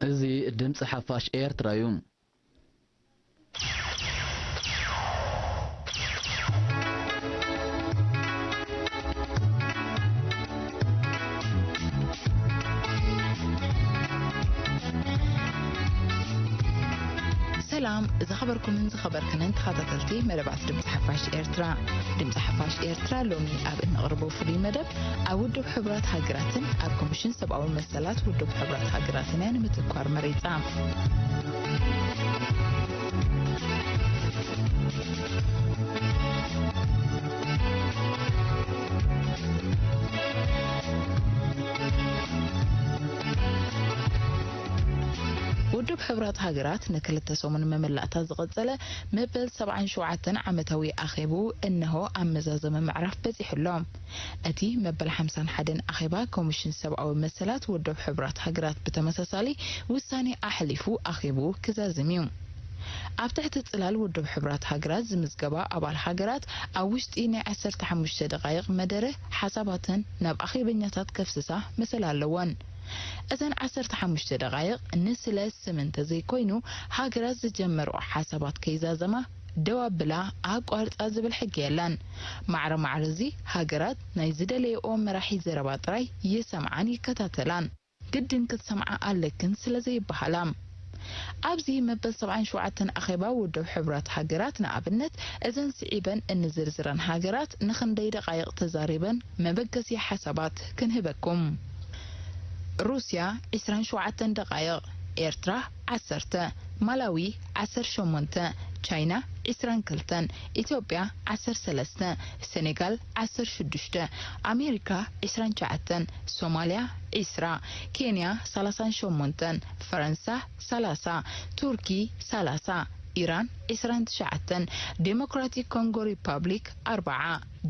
እዚ ድምፂ ሓፋሽ ኤርትራ እዩ። ሰላም ዝኸበርኩምን ዝኸበርክንን ተኸታተልቲ መደባት ድምፂ ሓፋሽ ኤርትራ። ድምፂ ሓፋሽ ኤርትራ ሎሚ ኣብ እነቕርቦ ፍሉይ መደብ፣ ኣብ ውድብ ሕቡራት ሃገራትን ኣብ ኮሚሽን ሰብኣዊ መሰላት ውድብ ሕቡራት ሃገራትን እያ ንምትኳር መሪጻ። ውድብ ሕቡራት ሃገራት ንክልተ ሰሙን መመላእታ ዝቐጸለ መበል ሰብዓን ሸውዓተን ዓመታዊ ኣኼቡ እነሆ ኣብ መዛዘሚ ምዕራፍ በጺሑ ኣሎ። እቲ መበል ሓምሳን ሓደን ኣኼባ ኮሚሽን ሰብኣዊ መሰላት ውድብ ሕቡራት ሃገራት ብተመሳሳሊ ውሳኔ ኣሕሊፉ ኣኼቡ ክዛዝም እዩ። ኣብ ትሕቲ ጽላል ውድብ ሕቡራት ሃገራት ዝምዝገባ ኣባል ሃገራት ኣብ ውሽጢ ናይ ዓሰርተ ሓሙሽተ ደቓይቕ መደረ ሓሳባተን ናብ ኣኼበኛታት ከፍስሳ መሰል ኣለወን። እተን ዓሰርተ ሓሙሽተ ደቓይቕ ንስለ ስም እንተዘይኮይኑ፣ ሃገራት ዝጀመርኦ ሓሳባት ከይዛዘማ፣ ደው ኣብላ፣ ኣቋርጻ ዝብል ሕጊ የለን። ማዕረ ማዕረ እዚ፣ ሃገራት ናይ ዝደለየኦ መራሒ ዘረባ ጥራይ ይሰምዓን ይከታተላን። ግድን ክትሰምዓ ኣለክን ስለ ዘይበሃላ። ኣብዚ መበል ሰብዓን ሸውዓተን ኣኼባ ውድብ ሕቡራት ሃገራት፣ ንኣብነት፣ እዘን ስዒበን እንዝርዝረን ሃገራት ንኽንደይ ደቓይቕ ተዛሪበን መበገሲ ሓሳባት ክንህበኩም። ሩስያ ዕስራን ሸውዓተን ደቓይቕ፣ ኤርትራ ዓሰርተ፣ ማላዊ ዓሰርተ ሸሞንተ፣ ቻይና ዕስራን ክልተን፣ ኢትዮጵያ ዓሰርተ ሰለስተ፣ ሰኔጋል ዓሰርተ ሽዱሽተ፣ ኣሜሪካ ዕስራን ትሽዓተን፣ ሶማልያ ዕስራ፣ ኬንያ ሰላሳን ሸሞንተን፣ ፈረንሳ ሰላሳ፣ ቱርኪ ሰላሳ፣ ኢራን ዕስራን ትሽዓተን፣ ዴሞክራቲክ ኮንጎ ሪፓብሊክ ኣርባዓ፣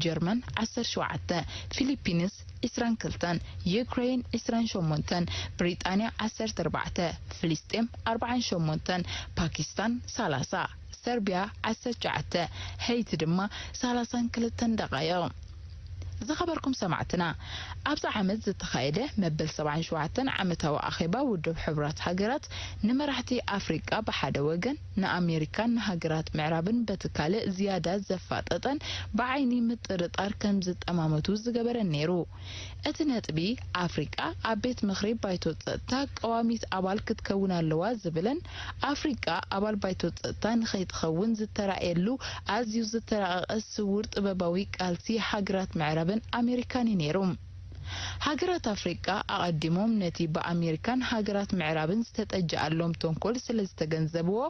ጀርመን ዓሰርተ ሸውዓተ፣ ፊሊፒንስ ዕስራን ክልተን፣ ዩክሬን ዕስራን ሸሞንተን፣ ብሪጣንያ ዓሰርተ ኣርባዕተ፣ ፍልስጤም ኣርባዓን ሸሞንተን፣ ፓኪስታን ሰላሳ፣ ሰርቢያ ዓሰርተ ትሽዓተ፣ ሄይቲ ድማ ሰላሳን ክልተን ደቓይቕ። ዝኸበርኩም ሰማዕትና፣ ኣብዚ ዓመት ዝተኻየደ መበል ሰብዓን ሸውዓተን ዓመታዊ ኣኼባ ውድብ ሕቡራት ሃገራት ንመራሕቲ ኣፍሪቃ ብሓደ ወገን፣ ንኣሜሪካን ንሃገራት ምዕራብን በቲ ካልእ ዝያዳ ዘፋጠጠን ብዓይኒ ምጥርጣር ከም ዝጠማመቱ ዝገበረን ነይሩ። እቲ ነጥቢ፣ ኣፍሪቃ ኣብ ቤት ምኽሪ ባይቶ ጸጥታ ቀዋሚት ኣባል ክትከውን ኣለዋ ዝብልን፣ ኣፍሪቃ ኣባል ባይቶ ጸጥታ ንኸይትኸውን ዝተራእየሉ ኣዝዩ ዝተራቐቐ ስዉር ጥበባዊ ቃልሲ ሃገራት ምዕራብን ኣሜሪካን እዩ ነይሩ። ሃገራት ኣፍሪቃ ኣቐዲሞም ነቲ ብኣሜሪካን ሃገራት ምዕራብን ዝተጠጅኣሎም ተንኮል ስለ ዝተገንዘብዎ፣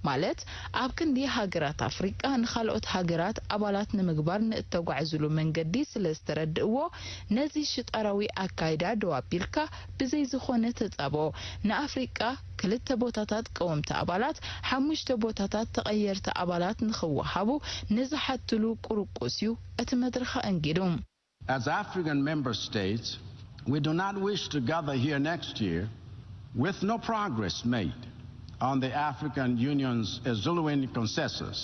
ማለት ኣብ ክንዲ ሃገራት ኣፍሪቃ ንኻልኦት ሃገራት ኣባላት ንምግባር ንእተጓዕዝሉ መንገዲ ስለ ዝተረድእዎ፣ ነዚ ሽጣራዊ ኣካይዳ ደው ኣቢልካ ብዘይ ዝኾነ ተጻብኦ ንኣፍሪቃ ክልተ ቦታታት ቀወምቲ ኣባላት፣ ሓሙሽተ ቦታታት ተቐየርቲ ኣባላት ንኽወሃቡ ንዝሓትሉ ቁርቁስ እዩ እቲ መድረኽ ኣንጊዱ። As African member states, we do not wish to gather here next year with no progress made on the African Union's Zululand consensus,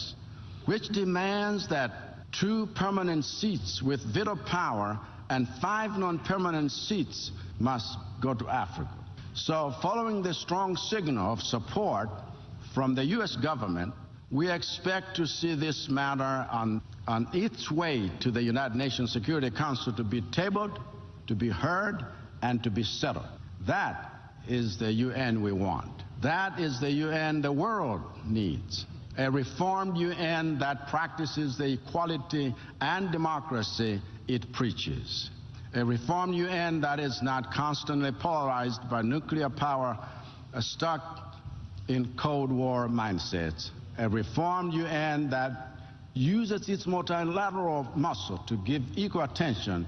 which demands that two permanent seats with veto power and five non-permanent seats must go to Africa. So, following the strong signal of support from the U S government, we expect to see this matter on, on its way to the United Nations Security Council to be tabled, to be heard, and to be settled. That is the U N we want. That is the U N the world needs. A reformed U N that practices the equality and democracy it preaches. A reformed U N that is not constantly polarized by nuclear power, uh, stuck in Cold War mindsets. A reformed U N that uses its multilateral muscle to give equal attention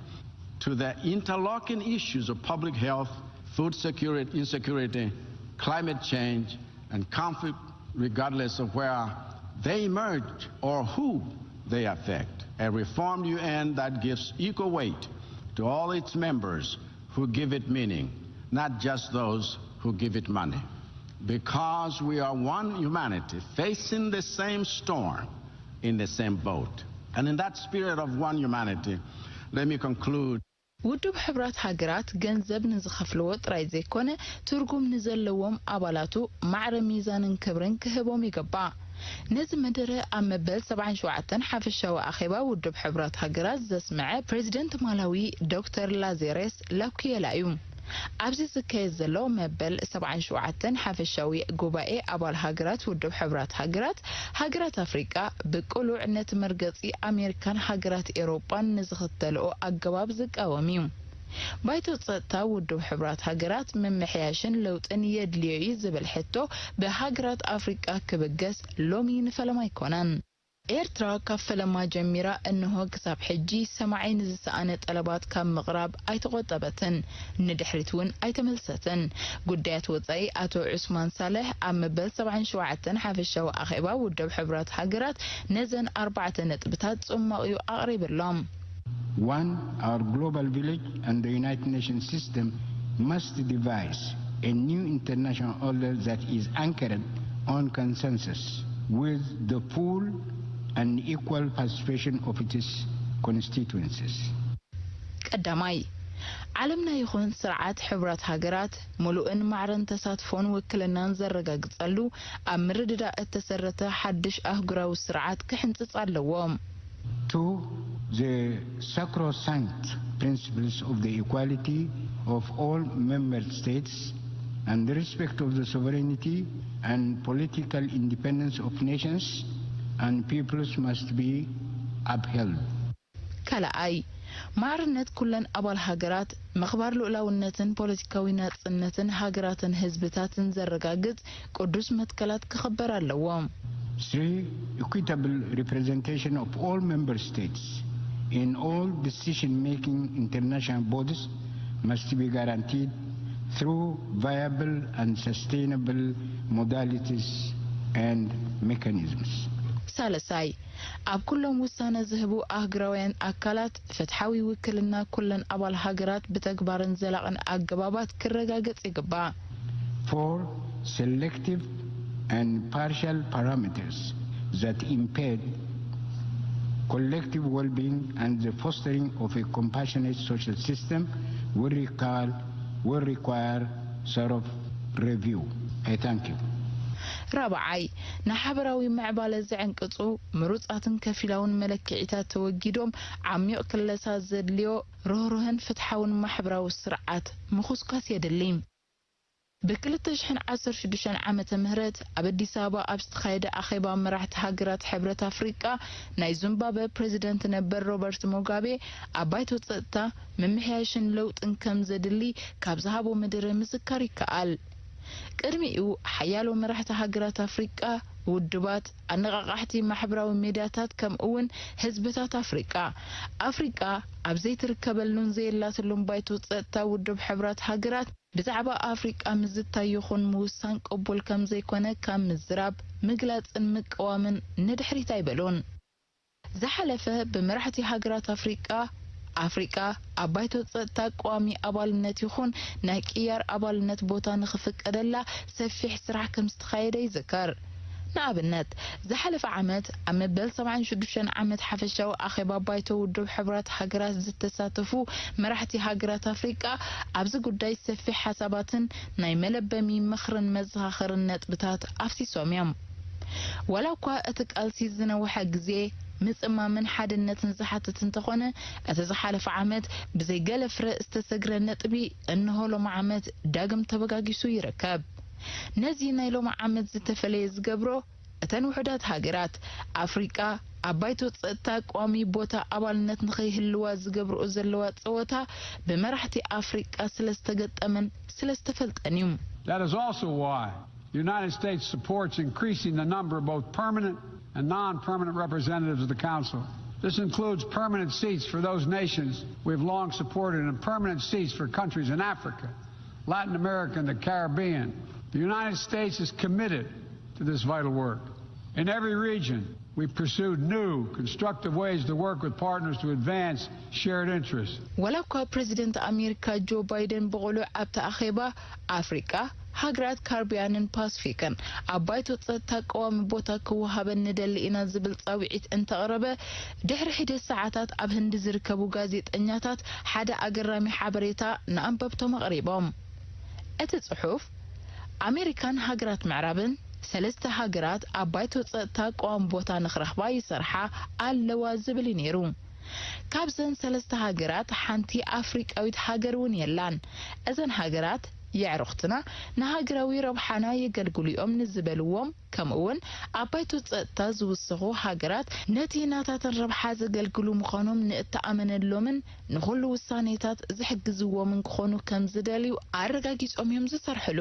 to the interlocking issues of public health, food security, insecurity, climate change, and conflict, regardless of where they emerge or who they affect. A reformed U N that gives equal weight to all its members who give it meaning, not just those who give it money. Because we are one humanity facing the same storm in the same boat. And in that spirit of one humanity, let me conclude. ውድብ ሕቡራት ሃገራት ገንዘብ ንዝኸፍልዎ ጥራይ ዘይኮነ፣ ትርጉም ንዘለዎም ኣባላቱ ማዕረ ሚዛንን ክብርን ክህቦም ይግባእ። ነዚ መደረ ኣብ መበል ሰብዓን ሸውዓተን ሓፈሻዊ ኣኼባ ውድብ ሕቡራት ሃገራት ዘስምዐ ፕሬዚደንት ማላዊ ዶክተር ላዜሬስ ላኩየላ እዩ። ኣብዚ ዝካየድ ዘሎ መበል ሰብዓን ሸውዓተን ሓፈሻዊ ጉባኤ ኣባል ሃገራት ውድብ ሕቡራት ሃገራት፣ ሃገራት ኣፍሪቃ ብቅሉዕ ነቲ መርገጺ ኣሜሪካን ሃገራት ኤውሮጳን ንዝኽተልኦ ኣገባብ ዝቃወም እዩ። ባይቶ ጸጥታ ውድብ ሕቡራት ሃገራት ምምሕያሽን ለውጥን የድልዮ እዩ ዝብል ሕቶ ብሃገራት ኣፍሪቃ ክብገስ ሎሚ ንፈለማ ኣይኮነን። ኤርትራ ካብ ፈለማ ጀሚራ እንሆ ክሳብ ሕጂ ሰማዒ ንዝሰኣነ ጠለባት ካብ ምቕራብ ኣይተቖጠበትን፣ ንድሕሪት እውን ኣይተመልሰትን። ጉዳያት ወጻኢ ኣቶ ዑስማን ሳልሕ ኣብ መበል ሰብዓን ሸውዓተን ሓፈሻዊ ኣኼባ ውድብ ሕቡራት ሃገራት ነዘን ኣርባዕተ ነጥብታት ጽማቕኡ ኣቕሪብሎም። One, our global village and the United Nations system must devise a new international order that is anchored on consensus with the full and equal participation of its constituencies. ቀዳማይ፣ ዓለምና ይኹን ስርዓት ሕቡራት ሃገራት ምሉእን ማዕረን ተሳትፎን ውክልናን ዘረጋግጸሉ ኣብ ምርድዳእ እተሰረተ ሓድሽ ኣህጉራዊ ስርዓት ክሕንጽጽ ኣለዎ። Two, the sacrosanct principles of the equality of all member states and the respect of the sovereignty and political independence of nations and peoples must be upheld. ካልኣይ፣ ማዕርነት ኩለን ኣባል ሃገራት፣ ምኽባር ልኡላውነትን ፖለቲካዊ ናጽነትን ሃገራትን ህዝብታትን ዘረጋግጽ ቅዱስ መትከላት ክኽበር ኣለዎ። Three, equitable representation of all member states in all decision-making international bodies must be guaranteed through viable and sustainable modalities and mechanisms. ሳልሳይ፣ ኣብ ኩሎም ውሳነ ዝህቡ ኣህጉራውያን ኣካላት ፍትሓዊ ውክልና ኩለን ኣባል ሃገራት ብተግባርን ዘላቕን ኣገባባት ክረጋገጽ ይግባእ። Four, selective and partial parameters that impede collective well-being and the fostering of a compassionate social system will require, will require thorough review. I thank you. ራብዓይ፣ ንሓበራዊ ምዕባለ ዝዕንቅጹ ምሩጻትን ከፊላውን መለክዒታት ተወጊዶም፣ ዓሚቕ ክለሳ ዘድልዮ ርህሩህን ፍትሓውን ማሕበራዊ ስርዓት ምኹስኳስ የድሊ። ብ2016 ዓመተ ምህረት ኣብ ኣዲስ ኣበባ ኣብ ዝተኻየደ ኣኼባ መራሕቲ ሃገራት ሕብረት ኣፍሪቃ፣ ናይ ዚምባብወ ፕሬዚደንት ነበር ሮበርት ሙጋቤ ኣብ ባይቶ ጸጥታ ምምሕያሽን ለውጥን ከም ዘድሊ ካብ ዝሃቦ መደረ ምዝካር ይከኣል። ቅድሚኡ ሓያሎ መራሕቲ ሃገራት ኣፍሪቃ፣ ውድባት፣ ኣነቓቓሕቲ ማሕበራዊ ሜድያታት፣ ከምኡ እውን ህዝብታት ኣፍሪቃ፣ ኣፍሪቃ ኣብ ዘይትርከበሉን ዘየላትሉን ባይቶ ጸጥታ ውድብ ሕብራት ሃገራት ብዛዕባ ኣፍሪቃ ምዝታይ ይኹን ምውሳን ቅቡል ከም ዘይኮነ ካብ ምዝራብ፣ ምግላጽን ምቅዋምን ንድሕሪት ኣይበሉን። ዝሓለፈ ብመራሕቲ ሃገራት ኣፍሪቃ፣ ኣፍሪቃ ኣብ ባይቶ ጸጥታ ቀዋሚ ኣባልነት ይኹን ናይ ቅያር ኣባልነት ቦታ ንኽፍቀደላ ሰፊሕ ስራሕ ከም ዝተኻየደ ይዝከር። ንኣብነት፣ ዝሓለፈ ዓመት ኣብ መበል ሰብዓን ሽዱሽተን ዓመት ሓፈሻዊ ኣኼባ ባይቶ ውድብ ሕቡራት ሃገራት ዝተሳተፉ መራሕቲ ሃገራት ኣፍሪቃ ኣብዚ ጉዳይ ሰፊሕ ሓሳባትን ናይ መለበሚ ምኽርን መዘኻኸርን ነጥብታት ኣፍሲሶም እዮም። ዋላ እኳ እቲ ቃልሲ ዝነውሐ ግዜ፣ ምጽማምን ሓድነትን ዝሓትት እንተኾነ፣ እቲ ዝሓለፈ ዓመት ብዘይ ገለ ፍረ ዝተሰግረ ነጥቢ እንሆ ሎሚ ዓመት ዳግም ተበጋጊሱ ይርከብ። ነዚ ናይ ሎሚ ዓመት ዝተፈለየ ዝገብሮ፣ እተን ውሑዳት ሃገራት ኣፍሪቃ ኣብ ባይቶ ጸጥታ ቀዋሚ ቦታ ኣባልነት ንኸይህልዋ ዝገብርኦ ዘለዋ ጸወታ ብመራሕቲ ኣፍሪቃ ስለ ዝተገጠመን ስለ ዝተፈልጠን እዩ። That is also why the United States supports increasing the number of both permanent and non-permanent representatives of the Council. This includes permanent seats for those nations we have long supported and permanent seats for countries in Africa, Latin America, and the Caribbean. The United States is committed to this vital work. In every region, we pursued new, constructive ways to work with partners to advance shared interests. ዋላ እኳ ፕሬዚደንት ኣሜሪካ ጆ ባይደን ብቕሉዕ ኣብቲ ኣኼባ ኣፍሪቃ ሃገራት ካርቢያንን ፓስፊክን ኣብ ባይቶ ጸጥታ ቀዋሚ ቦታ ክወሃበን ንደሊ ኢና ዝብል ጻውዒት እንተቕረበ፣ ድሕሪ ሒደት ሰዓታት ኣብ ህንዲ ዝርከቡ ጋዜጠኛታት ሓደ ኣገራሚ ሓበሬታ ንኣንበብቶም ኣቕሪቦም። እቲ ጽሑፍ፣ ኣሜሪካን ሃገራት ምዕራብን ሰለስተ ሃገራት ኣብ ባይቶ ጸጥታ ቀዋሚ ቦታ ንኽረኽባ ይሰርሓ ኣለዋ ዝብል እዩ ነይሩ። ካብዘን ሰለስተ ሃገራት ሓንቲ ኣፍሪቃዊት ሃገር እውን የላን። እዘን ሃገራት የዕሩኽትና ንሃገራዊ ረብሓና የገልግሉ እዮም ንዝበልዎም፣ ከምኡ እውን ኣብ ባይቶ ጸጥታ ዝውሰኹ ሃገራት ነቲ ናታተን ረብሓ ዘገልግሉ ምዃኖም ንእተኣመነሎምን ንኹሉ ውሳኔታት ዝሕግዝዎምን ክኾኑ ከም ዝደልዩ ኣረጋጊጾም እዮም ዝሰርሕሉ።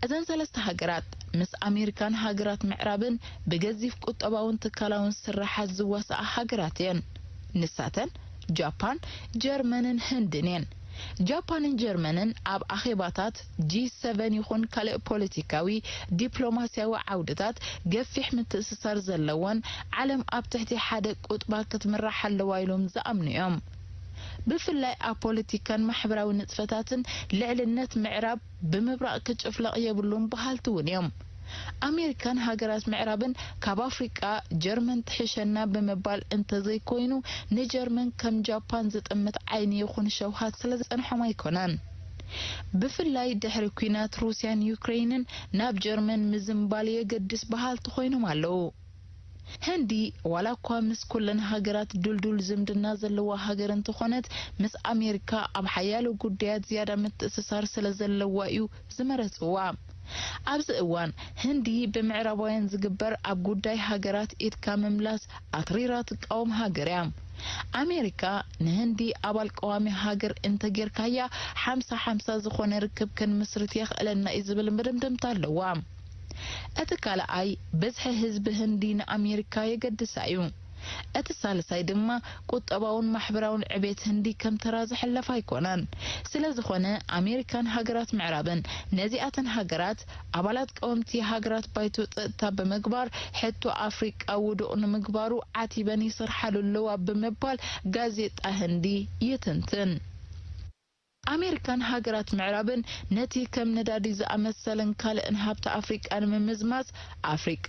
እዘን ሰለስተ ሃገራት ምስ ኣሜሪካን ሃገራት ምዕራብን ብገዚፍ ቁጠባውን ትካላውን ስራሓት ዝዋስኣ ሃገራት እየን። ንሳተን ጃፓን፣ ጀርመንን ህንድን እየን። ጃፓንን ጀርመንን ኣብ ኣኼባታት ጂ ሰቨን ይኹን ካልእ ፖለቲካዊ፣ ዲፕሎማስያዊ ዓውድታት ገፊሕ ምትእስሳር ዘለወን፣ ዓለም ኣብ ትሕቲ ሓደ ቁጥባ ክትምራሕ ኣለዋ ኢሎም ዝኣምኑ እዮም። ብፍላይ ኣብ ፖለቲካን ማሕበራዊ ንጥፈታትን ልዕልነት ምዕራብ ብምብራቕ ክጭፍለቕ የብሉን በሃልቲ እውን እዮም። ኣሜሪካን ሃገራት ምዕራብን ካብ ኣፍሪቃ ጀርመን ትሕሸና ብምባል እንተዘይኮይኑ፣ ንጀርመን ከም ጃፓን ዝጥምት ዓይኒ ይኹን ሸውሃት ስለ ዝጸንሖም ኣይኮነን። ብፍላይ ድሕሪ ኲናት ሩስያን ዩክሬንን ናብ ጀርመን ምዝንባል የገድስ በሃልቲ ኮይኖም ኣለዉ። ህንዲ ዋላ እኳ ምስ ኩለን ሃገራት ድልዱል ዝምድና ዘለዋ ሃገር እንተኾነት፣ ምስ ኣሜሪካ ኣብ ሓያሎ ጉዳያት ዝያዳ ምትእስሳር ስለ ዘለዋ እዩ ዝመረጽዋ። ኣብዚ እዋን ህንዲ ብምዕራባውያን ዝግበር ኣብ ጉዳይ ሃገራት ኢድካ ምምላስ ኣትሪራ ትቃወም ሃገር እያ። ኣሜሪካ ንህንዲ ኣባል ቀዋሚ ሃገር እንተጌርካያ ሓምሳ ሓምሳ ዝኾነ ርክብ ክንምስርት የኽእለና እዩ ዝብል ምድምድምታ ኣለዋ። እቲ ካልኣይ ብዝሒ ህዝቢ ህንዲ ንኣሜሪካ የገድሳ እዩ። እቲ ሳልሳይ ድማ ቁጠባውን ማሕበራውን ዕቤት ህንዲ ከም ተራ ዝሕለፍ ኣይኮነን። ስለ ዝኾነ ኣሜሪካን ሃገራት ምዕራብን ነዚኣተን ሃገራት ኣባላት ቀወምቲ ሃገራት ባይቶ ጸጥታ ብምግባር ሕቶ ኣፍሪቃ ውዱቕ ንምግባሩ ዓቲበን ይሰርሓሉ ኣለዋ ብምባል ጋዜጣ ህንዲ ይትንትን። ኣሜሪካን ሃገራት ምዕራብን ነቲ ከም ነዳዲ ዝኣመሰለን ካልእን ሃብቲ ኣፍሪቃ ንምምዝማዝ ኣፍሪቃ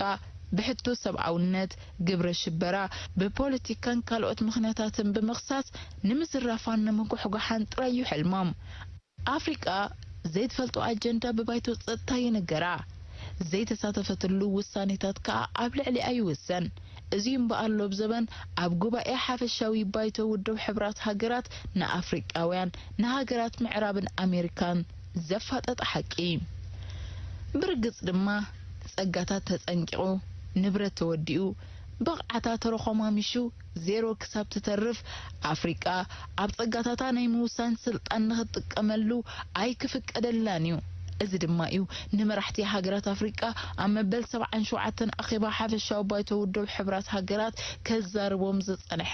ብሕቶ ሰብኣውነት፣ ግብረ ሽበራ፣ ብፖለቲካን ካልኦት ምኽንያታትን ብምኽሳስ ንምዝራፋን ንምጉሕጓሓን ጥራይ እዩ ሕልሞም። ኣፍሪቃ ዘይትፈልጦ ኣጀንዳ ብባይቶ ጸጥታ ይንገራ። ዘይተሳተፈትሉ ውሳኔታት ከኣ ኣብ ልዕሊኣ ይውሰን። እዚ እምበኣር ሎብ ዘበን ኣብ ጉባኤ ሓፈሻዊ ባይቶ ውድብ ሕብራት ሃገራት ንኣፍሪቃውያን፣ ንሃገራት ምዕራብን ኣሜሪካን ዘፋጠጠ ሓቂ። ብርግጽ ድማ ጸጋታት ተጸንቂቑ፣ ንብረት ተወዲኡ፣ ብቕዓታ ተረኾማሚሹ፣ ዜሮ ክሳብ ትተርፍ ኣፍሪቃ ኣብ ጸጋታታ ናይ ምውሳን ስልጣን ንኽትጥቀመሉ ኣይክፍቀደላን እዩ። እዚ ድማ እዩ ንመራሕቲ ሃገራት ኣፍሪቃ ኣብ መበል ሰብዓን ሸውዓተን ኣኼባ ሓፈሻዊ ባይቶ ውድብ ሕብራት ሃገራት ከዛርቦም ዝጸንሐ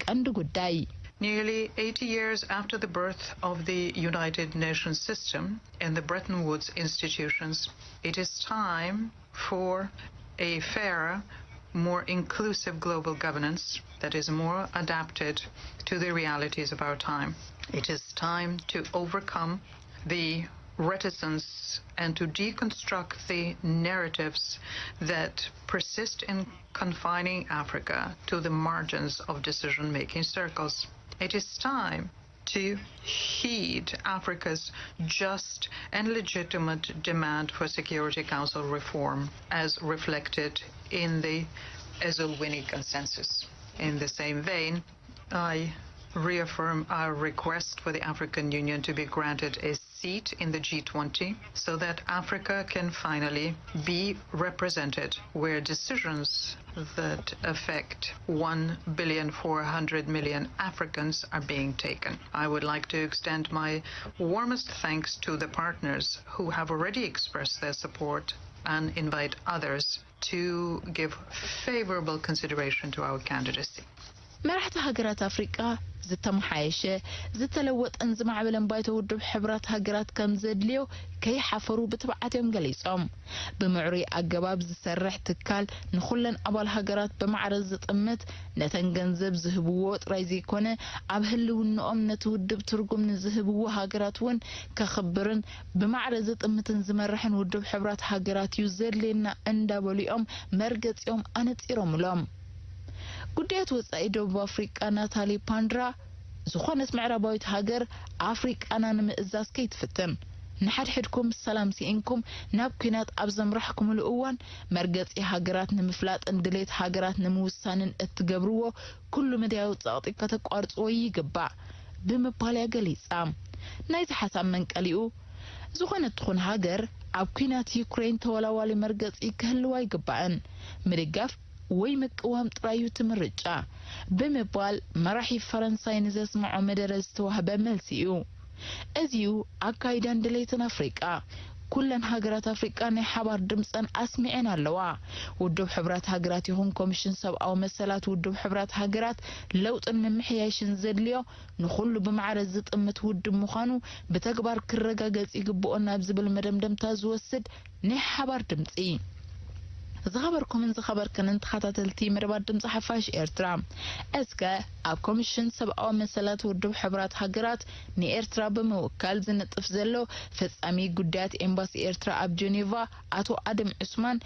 ቀንዲ ጉዳይ። Nearly eighty years after the birth of the United Nations system and the Bretton Woods institutions, it is time for a fairer, more inclusive global governance that is more adapted to the realities of our time. It is time to overcome the reticence and to deconstruct the narratives that persist in confining Africa to the margins of decision making circles. It is time to heed Africa's just and legitimate demand for Security Council reform as reflected in the Eswatini Consensus. In the same vein, I reaffirm our request for the African Union to be granted a seat in the G twenty so that Africa can finally be represented where decisions that affect one billion four hundred million Africans are being taken. I would like to extend my warmest thanks to the partners who have already expressed their support and invite others to give favorable consideration to our candidacy. መራሕቲ ሃገራት ኣፍሪቃ ዝተመሓየሸ፣ ዝተለወጠን ዝማዕበለን ባይቶ ውድብ ሕቡራት ሃገራት ከም ዘድልዮ ከይሓፈሩ ብትብዓት እዮም ገሊጾም። ብምዕሩይ ኣገባብ ዝሰርሕ ትካል ንኹለን ኣባል ሃገራት ብማዕረ ዝጥምት፣ ነተን ገንዘብ ዝህብዎ ጥራይ ዘይኮነ፣ ኣብ ህልውንኦም ነቲ ውድብ ትርጉም ንዝህብዎ ሃገራት እውን ከኽብርን ብማዕረ ዝጥምትን ዝመርሕን ውድብ ሕቡራት ሃገራት እዩ ዘድልየና እንዳበሉ እዮም መርገጺኦም ኣነጺሮምሎም። ጉዳያት ወጻኢ ደቡብ ኣፍሪቃ ናታሊ ፓንድራ፣ ዝኾነት ምዕራባዊት ሃገር ኣፍሪቃና ንምእዛዝ ከይትፍትን፣ ንሓድሕድኩም ሰላም ስኢንኩም ናብ ኲናት ኣብ ዘምራሕኩምሉ እዋን፣ መርገጺ ሃገራት ንምፍላጥን ድሌት ሃገራት ንምውሳንን እትገብርዎ ኩሉ መዳያዊ ጸቕጢ ከተቋርጽዎ ይግባእ ብምባል እያ ገሊጻ። ናይዚ ሓሳብ መንቀሊኡ፣ ዝኾነት ትኹን ሃገር ኣብ ኲናት ዩክሬን ተወላዋሊ መርገጺ ክህልዋ ኣይግባእን። ምድጋፍ ወይ ምቅዋም ጥራይ እዩ እቲ ምርጫ ብምባል መራሒ ፈረንሳይ ንዘስምዖ መደረ ዝተዋህበ መልሲ እዩ። እዚ እዩ ኣካይዳን ድሌትን ኣፍሪቃ። ኩለን ሃገራት ኣፍሪቃ ናይ ሓባር ድምጸን ኣስሚዐን ኣለዋ። ውድብ ሕብራት ሃገራት ይኹን ኮሚሽን ሰብኣዊ መሰላት ውድብ ሕብራት ሃገራት ለውጥን ምምሕያሽን ዘድልዮ ንኹሉ ብማዕረ ዝጥምት ውድብ ምዃኑ ብተግባር ክረጋገጽ ይግብኦ ናብ ዝብል መደምደምታ ዝወስድ ናይ ሓባር ድምጺ። ዝኸበርኩምን ዝኸበርክንን ተኸታተልቲ መደባት ድምፂ ሓፋሽ ኤርትራ፣ እስከ ኣብ ኮሚሽን ሰብኣዊ መሰላት ውድብ ሕቡራት ሃገራት ንኤርትራ ብምውካል ዝነጥፍ ዘሎ ፈጻሚ ጉዳያት ኤምባሲ ኤርትራ ኣብ ጀኔቫ ኣቶ ኣደም ዑስማን፣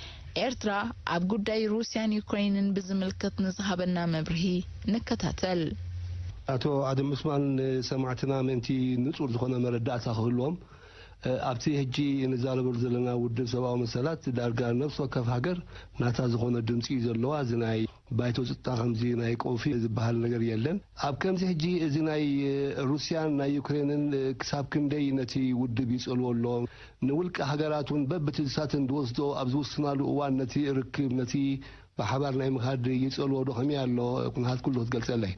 ኤርትራ ኣብ ጉዳይ ሩስያን ዩክሬንን ብዝምልከት ንዝሃበና መብርሂ ንከታተል። ኣቶ ኣደም ዑስማን ንሰማዕትና ምእንቲ ንጹር ዝኾነ መረዳእታ ክህልዎም፣ እ፣ ኣብቲ ሕጂ ንዛረበሉ ዘለና ውድብ ሰብኣዊ መሰላት ዳርጋ ነፍሲ ወከፍ ሃገር ናታ ዝኾነ ድምፂ እዩ ዘለዋ። እዚ ናይ ባይቶ ጸጥታ ከምዚ ናይ ቀውፊ ዝበሃል ነገር የለን። ኣብ ከምዚ ሕጂ እዚ ናይ፣ እ፣ ሩስያን ናይ ዩክሬንን፣ እ፣ ክሳብ ክንደይ ነቲ ውድብ ይጸልዎ ኣሎ? ንውልቀ ሃገራት እውን በብትዝታት እንድወስዶ ኣብ ዝውስናሉ እዋን ነቲ ርክብ፣ ነቲ ብሓባር ናይ ምኻድ ይጸልዎ ዶ? ከመይ ኣሎ ኩነታት ኩሉ ክትገልጸለይ?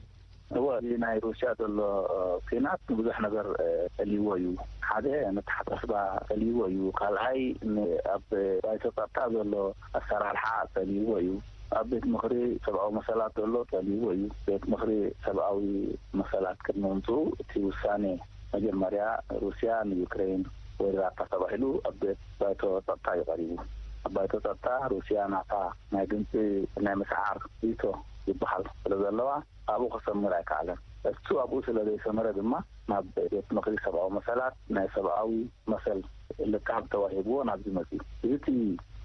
እወ፣ እዚ ናይ ሩስያ ዘሎ፣ እ፣ ኲናት ንብዙሕ ነገር፣ እ፣ ጸልይዎ እዩ። ሓደ ነተሓሳስባ ጸልይዎ እዩ። ካልኣይ ን-፣ ኣብ ባይቶ ጸጥታ ዘሎ ኣሰራርሓ ጸልይዎ እዩ። ኣብ ቤት ምኽሪ ሰብኣዊ መሰላት ዘሎ ጸልይዎ እዩ። ቤት ምኽሪ ሰብኣዊ መሰላት ቅድሚ ምምጽኡ እቲ ውሳኔ መጀመርያ ሩስያ ንዩክሬን ወሪራታ ተባሂሉ ኣብ ቤት ባይቶ ጸጥታ እዩ ቀሪቡ። ኣብ ባይቶ ጸጥታ ሩስያ ናታ ናይ ድምፂ ናይ ምስዓር ቪቶ ዝበሃል ስለ ዘለዋ ኣብኡ ከሰምር ኣይከኣለን። እሱ ኣብኡ ስለ ዘይሰመረ ድማ ናብ ቤት ምኽሪ ሰብኣዊ መሰላት ናይ ሰብኣዊ መሰል ልቃብ ተዋሂብዎ ናብዚ መፅኡ። እዚ እቲ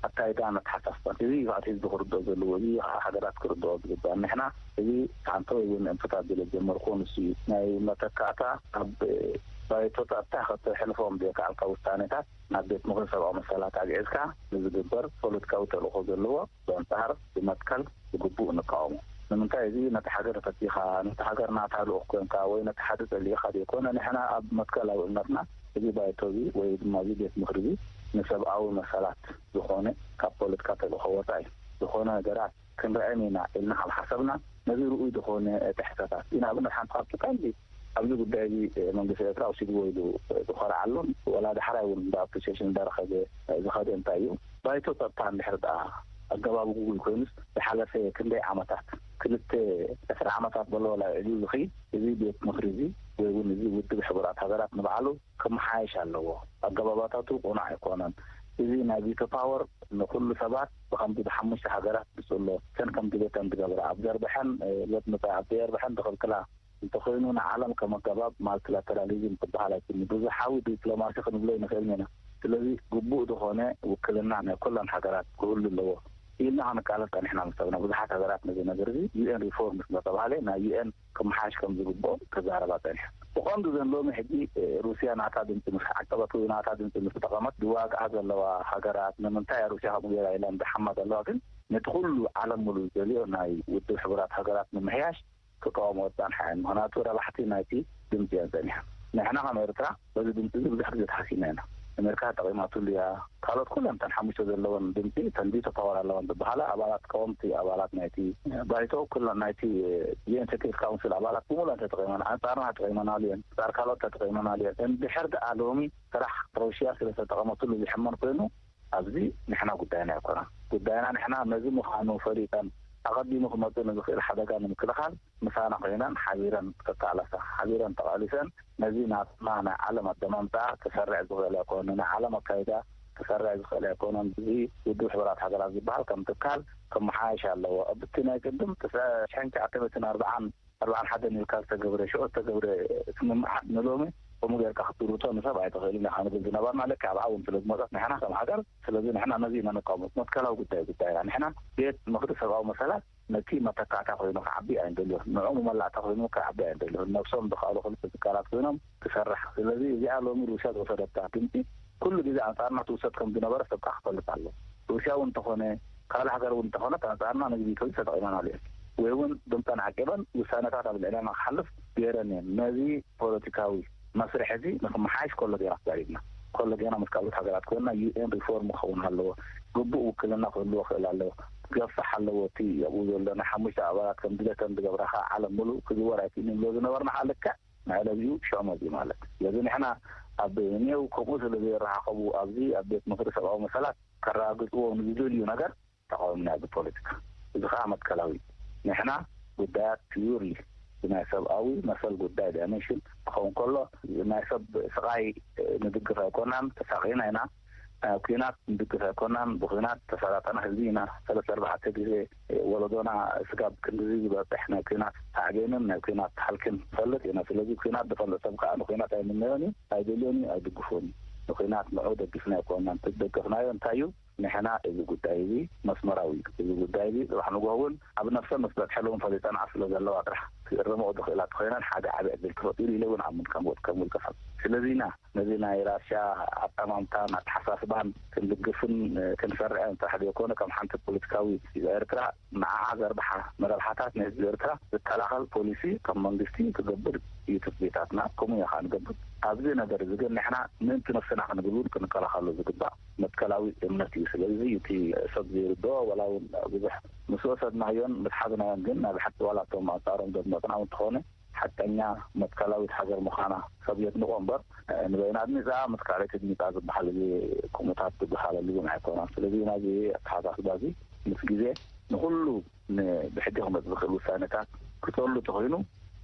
ኣካይዳ ነተሓሳስባን እዚ እዩ ከዓ ህዝቢ ክርድኦ ዘለዎ፣ እዚ ከዓ ሃገራት ክርድኦ ዝግባእ። ንሕና እዚ ሓንተ ወይ እውን እንፍታት ዝለ ጀመርክዎ ንሱ እዩ። ናይ መተካእታ ኣብ ባይቶ ጸጥታ ከተሕልፎም ዘይከኣልካ ውሳኔታት ናብ ቤት ምኽሪ ሰብኣዊ መሰላት ኣግዒዝካ ንዝግበር ፖለቲካዊ ተልእኾ ዘለዎ ብኣንጻር ብመትከል ብግቡእ ንቃወሞ። ንምንታይ እዚ ነቲ ሃገር ፈቲኻ፣ ነቲ ሃገር ናታ ልኡኽ ኮንካ ወይ ነቲ ሓደ ጸሊእኻ ዘይኮነ፣ ንሕና ኣብ መትከላዊ እምነትና እዚ ባይቶ እዚ ወይ ድማ እዚ ቤት ምኽሪ እዚ ንሰብኣዊ መሰላት ዝኾነ ካብ ፖለቲካ ተልእኾ ወጻኢ ዝኾነ ነገራት ክንርአን ኢና ኢልና ካብ ሓሰብና፣ ነዚ ርኡይ ዝኾነ ጥሕሰታት እዩ። ንኣብነት ሓንቲ ካብቲ ቀንዲ ኣብዚ ጉዳይ እዚ መንግስቲ ኤርትራ ወሲድዎ ኢሉ ዝኮርዓሉን ዋላ ዳሕራይ እውን እንዳ ኣፕሪሲዬሽን እንዳረኸበ ዝኸደ እንታይ እዩ፣ ባይቶ ጸጥታ እንድሕር ደኣ ኣገባቡ ግጉይ ኮይኑስ ዝሓለፈ ክንደይ ዓመታት ክልተ ዕስራ ዓመታት በሎ ላዕሉ ዝኸይድ እዚ ቤት ምኽሪ እዚ ወይ እውን እዚ ውድብ ሕቡራት ሃገራት ንባዕሉ ክመሓየሽ ኣለዎ። ኣገባባታቱ ቅኑዕ ኣይኮነን። እዚ ናይ ቪቶ ፓወር ንኩሉ ሰባት ብከምዚ ብሓሙሽተ ሃገራት ዝጽሎ፣ እተን ከም ድሌተን ዝገብራ፣ ኣብ ዘርበሐን፣ እ፣ ዘጥምታ፣ ኣብ ዘየርበሐን ዝኽልክላ እንተኾይኑ ንዓለም ከም ኣገባብ ማልቲላተራሊዝም ክበሃል ኣይክእልን። ብዙሓዊ ዲፕሎማሲ ክንብሎ ኣይንኽእልን ኢና። ስለዚ ግቡእ ዝኾነ ውክልና ናይ ኩለን ሃገራት ክህሉ ኣለዎ ኢልና ክንቃለስ ጸኒሕና ምስ ሰብና። ብዙሓት ሃገራት ነዚ ነገር እዚ ዩ ኤን ሪፎርም ስለ ተባህለ ናይ ዩ ኤን ክመሓየሽ ከም ዝግብኦ ክዛረባ ጸኒሐ። ብቐንዱ ዘን ሎሚ ሕጂ፣ እ፣ ሩስያ ናታ ድምፂ ምስ ዓቀበት ወይ ናታ ድምፂ ምስ ተቐመት ዝዋግኣ ዘለዋ ሃገራት ንምንታይ እያ ሩስያ ከምኡ ገይራ ኢለን ዝሓማ ዘለዋ ግን ነቲ ኩሉ ዓለም ሙሉእ ዝደልዮ ናይ ውድብ ሕቡራት ሃገራት ምምሕያሽ ክቃወምኦ ዝጸንሓ እየን። ምኽንያቱ ረባሕቲ ናይቲ ድምፂ እየን ጸኒሐን። ንሕና ከም ኤርትራ በዚ ድምፂ እዚ ብዙሕ ግዜ ተሓሲና ኢና። ኣሜሪካ ተጠቒማትሉ እያ። ካልኦት ኩለን እተን ሓሙሽተ ዘለወን ድምፂ እተን ቪቶ ፓወር ኣለወን ዝበሃላ ኣባላት ቀወምቲ ኣባላት ናይቲ ባይቶ ኩለን ናይቲ ዩ ኤን ሴኩሪቲ ካውንስል ኣባላት ብምሉእ ተጠቒመን። ኣንጻርና ተጠቒመናሉ እየን። ኣንጻር ካልኦት ተጠቒመናሉ እየን። እንድሕር ደኣ ሎሚ ስራሕ ሩስያ ስለ ዝተጠቐመትሉ ዝሕመን ኮይኑ ኣብዚ ንሕና ጉዳይና ኣይኮነን። ጉዳይና ንሕና ነዚ ምዃኑ ፈሊጠን ኣቐዲሙ ክመጽእ ንዝኽእል ሓደጋ ንምክልኻል ምሳና ኮይነን ሓቢረን ክተቃለሳ፣ ሓቢረን ተቃሊሰን ነዚ ናትና ናይ ዓለም ኣደማምፃ ክሰርዕ ዝኽእል ኣይኮነ፣ ናይ ዓለም ኣካይዳ ክሰርዕ ዝኽእል ኣይኮነን። እዚ ውድብ ሕቡራት ሃገራት ዝበሃል ከም ትካል ክመሓየሽ ኣለዎ። ኣብቲ ናይ ቅድም ትስዐ ሽሕን ትሽዓተ ሚእትን ኣርባዓን ኣርባዓን ሓደን ኢልካ ዝተገብረ ሽዑ ዝተገብረ ስምምዓት ንሎሚ ከምኡ ጌርካ ክትርብቶ ንሰብ ኣይትኽእልን ኢኻ ንብል ዝነበርና። ልክዕ ኣብኣ እውን ስለ ዝመፀት ንሕና ከም ሃገር፣ ስለዚ ንሕና ነዚ ኢና ነቃውሞ። መትከላዊ ጉዳይ ጉዳይና ንሕና ቤት ምኽሪ ሰብኣዊ መሰላት ነቲ መተካእታ ኮይኑ ክዓቢ ኣይንደልዮን። ንዕኡ መመላእታ ኮይኑ ክዓቢ ኣይንደልዮን። ነብሶም ዝኸኣሉ ክልተ ትካላት ኮይኖም ክሰርሕ። ስለዚ እዚኣ ሎሚ ሩስያ ዝወሰደታ ድምፂ ኩሉ ግዜ ኣንፃርና ትውሰድ ከም ዝነበረ ሰብ ከዓ ክፈልጥ ኣሎ። ሩስያ እውን እንተኾነ ካልእ ሃገር እውን እንተኾነት ኣንፃርና ነዚ ቪቶ እዚ ተጠቒመናሉ እየን ወይ እውን ድምፀን ዓቂበን ውሳነታት ኣብ ልዕለና ክሓልፍ ገይረን እየን። ነዚ ፖለቲካዊ መስርሕ እዚ ንክመሓየሽ ከሎ ጌና ተዛሪብና። ከሎ ጌና ምስ ካልኦት ሃገራት ኮይንና ዩ ኤን ሪፎርም ክኸውን ኣለዎ፣ ግቡእ ውክልና ክህልዎ ክእል ኣለዎ፣ ክገፍሕ ኣለዎ እቲ ኣብኡ ዘሎ ናይ ሓሙሽተ ኣባላት ከም ድሌተን ዝገብራ ከዓ ዓለም ሙሉእ ክዝወር ኣይክእልን ንብሎ ዝነበርና ከዓ ልክዕ መዕለቢኡ ሽዑ መፅዩ ማለት እዩ። ስለዚ ንሕና ኣብ ኔው ከምኡ ስለ ዘይረኻኸቡ ኣብዚ ኣብ ቤት ምኽሪ ሰብኣዊ መሰላት ከረጋግፅዎ ንዝደልዩ ነገር ተቃዊምና እዚ ፖለቲካ። እዚ ከዓ መትከላዊ እዩ። ንሕና ጉዳያት ፒውርሊ ብናይ ሰብኣዊ መሰል ጉዳይ ዳይሜንሽን ክኸውን ከሎ ናይ ሰብ ስቃይ ንድግፍ ኣይኮናን፣ ተሳቂና ኢና። ኩናት ንድግፍ ኣይኮናን፣ ብኩናት ተሰላጠና ህዝቢ ኢና። ሰለስተ ኣርባዕተ ግዜ ወለዶና ስጋብ ክንድዚ ዝበፅሕ ናይ ኩናት ሳዕቤንን ናይ ኩናት ሃልክን ንፈልጥ ኢና። ስለዚ ኩናት ዝፈልጥ ሰብ ከዓ ንኩናት ኣይምነዮን እዩ፣ ኣይደልዮን እዩ፣ ኣይድግፎን እዩ። ንኩናት ንዑ ደጊፍናዮ ኣይኮናን። እቲ ዝደገፍናዮ እንታይ እዩ? ንሕና እዚ ጉዳይ እዚ መስመራዊ እዩ። እዚ ጉዳይ እዚ ፅባሕ ንግሆ እውን ኣብ ነብሰን ምስ በፅሐ ሎም ፈሊጠንኣ ስለ ዘለዋ ጥራሕ ክእርምኦ ዝኽእላ ተኾይነን ሓደ ዓብዪ ዕድል ተፈጢሩ ኢለ እውን ኣምን ከም ወድ ከም ውልቀ ሰብ። ስለዚ ኢና ነዚ ናይ ራሽያ ኣጠማምታን ኣተሓሳስባን ክንድግፍን ክንሰርዕን ጥራሕ ዘይኮነ ከም ሓንቲ ፖለቲካዊ ኤርትራ ንዓዓ ዘርብሓ ንረብሓታት ንህዝቢ ኤርትራ ዝከላኸል ፖሊሲ ከም መንግስቲ ክገብር እዩ ትፅቢታትና። ከምኡ ኢና ከዓ ንገብር። ኣብዚ ነገር እዚ ግን ንሕና ምእንቲ ነብስና ክንብል እውን ክንከላኸሎ ዝግባእ መትከላዊ እምነት እዩ። ስለዚ እቲ ሰብ ዘይርድኦ ዋላ እውን ብዙሕ ምስ ወሰድናዮን ምስ ሓዝናዮን ግን ናይ ብሓቂ ዋላ እቶም ኣንፃሮም ዘድመፅና እውን እንተኾነ ሓቀኛ መትከላዊት ሃገር ምዃና ሰብ የድንቆ እምበር ንበይና ኣድሚፃ ምስ ካልኦት ኣድሚፃ ዝበሃል እዚ ከምኡታት ዝበሃለሉ እውን ኣይኮነን። ስለዚ ናዚ ኣተሓሳስባ እዚ ምስ ግዜ ንኩሉ ን- ብሕጊ ክመፅ ዝኽእል ውሳኔታት ክፀሉ ተኾይኑ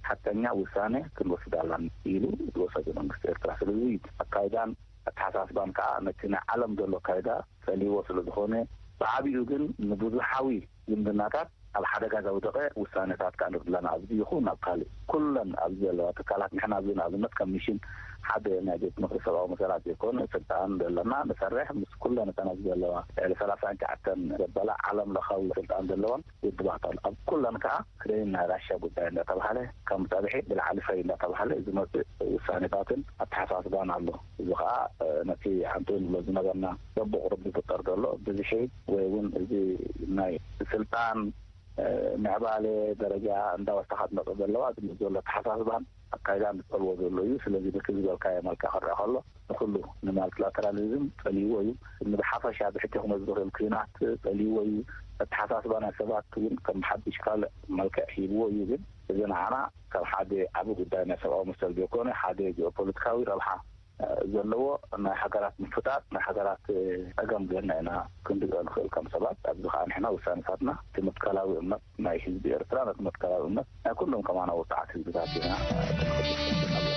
ሓቀኛ ውሳኔ ክንወስድ ኣላና ኢሉ ዝወሰደ መንግስቲ ኤርትራ። ስለዚ ኣካይዳን ኣተሓሳስባን ከዓ ነቲ ናይ ዓለም ዘሎ ኣካይዳ ጸልይዎ ስለ ዝኾነ ብዓቢኡ ግን ንብዙሓዊ ዝምድናታት ኣብ ሓደጋ ዘውደቐ ውሳኔታት ከዓ ንብለና ኣብዚ ይኹን ኣብ ካልእ ኩለን ኣብዚ ዘለዋ ትካላት ንሕና ኣብዚ ንኣብነት ከም ሚሽን ሓደ ናይ ቤት ምኽሪ ሰብኣዊ መሰላት ዘይኮነ ስልጣን ዘለና ንሰርሕ ምስ ኩለን እተን ኣብዚ ዘለዋ ልዕሊ ሰላሳን ትሽዓተን ዘበላ ዓለም ለኻዊ ስልጣን ዘለወን ውድባት ኣሎ። ኣብ ኩለን ከዓ ክደይን ናይ ራሽያ ጉዳይ እንዳተባሃለ ከም ጸብሒ ብላዕሊ ፈይ እንዳተባሃለ ዝመጽእ ውሳኔታትን ኣተሓሳስባን ኣሎ። እዚ ከዓ ነቲ ሓንቲ ንብሎ ዝነበርና በብቑሩብ ዝፍጠር ዘሎ ብዝሒ ወይ እውን እዚ ናይ ስልጣን ምዕባለ ደረጃ እንዳወሰኻ ዝመጽእ ዘለዋ ዝምፅ ዘሎ ኣተሓሳስባን ኣካይዳን ዝፀልዎ ዘሎ እዩ። ስለዚ ብቲ ዝበልካዮ መልክዕ ክረአ ከሎ ንኩሉ ንማልቲላተራሊዝም ፀልይዎ እዩ። ንብሓፈሻ ብሕጂ ክመፅ ዝኽእል ኩናት ፀልይዎ እዩ። ኣተሓሳስባ ናይ ሰባት እውን ከም ሓድሽ ካልእ መልክዕ ሂብዎ እዩ። ግን እዚ ንዓና ከም ሓደ ዓቢ ጉዳይ ናይ ሰብኣዊ መሰል ዘይኮነ ሓደ ጂኦፖለቲካዊ ረብሓ ዘለዎ ናይ ሃገራት ምፍጣጥ ናይ ሃገራት ፀገም ገና ኢና ክንድኦ ንኽእል ከም ሰባት። ኣብዚ ከዓ ንሕና ውሳነታትና እቲ መትከላዊ እምነት ናይ ህዝቢ ኤርትራ ነቲ መትከላዊ እምነት ናይ ኩሎም ከማና ውፅዓት ህዝብታት ኢና ክንኸይድ ንኽእል።